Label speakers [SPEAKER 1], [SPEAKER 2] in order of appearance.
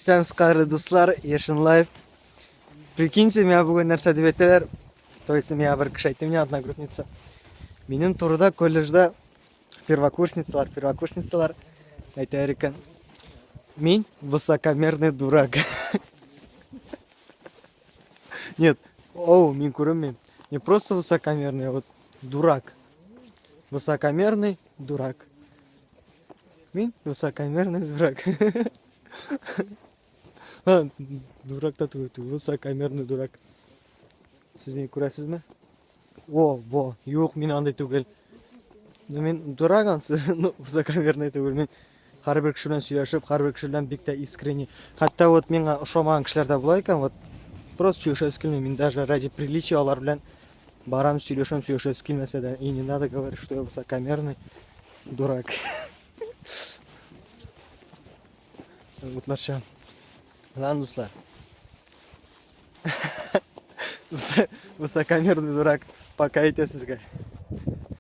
[SPEAKER 1] Сәмс кадерле дуслар, Яшен Лайф. Прикиньте, миңа бүген нәрсә дип әйтәләр. То есть миңа бер кеше әйтте, меня одногруппница. Минем турыда колледжда первокурсницалар, первокурсницалар әйтәләр икән. Мин высокомерный дурак. Нет, оу, мин күренмим. Не просто высокомерный, а вот дурак. Высокомерный дурак. Мин высокомерный дурак. Дурак та түгел, высокомерный дурак. Сез мине күрәсезме? О, во, юк, мин андый түгел. Ну, мин дурак ансы, ну, высокомерный түгел. Мин һәрбер кеше белән сөйләшеп, һәрбер кеше белән бик тә искренне. Хәтта вот миңа ошамаган кешеләр дә була икән, вот просто сөйләшәсе килми. Мин даже ради приличия алар белән барам, сөйләшәм, сөйләшәсе килмәсә дә. И не надо говорить, что я высокомерный дурак. Утларча. Ладно, дуслар. Высокомерный дурак. Пока әйтә сезгә.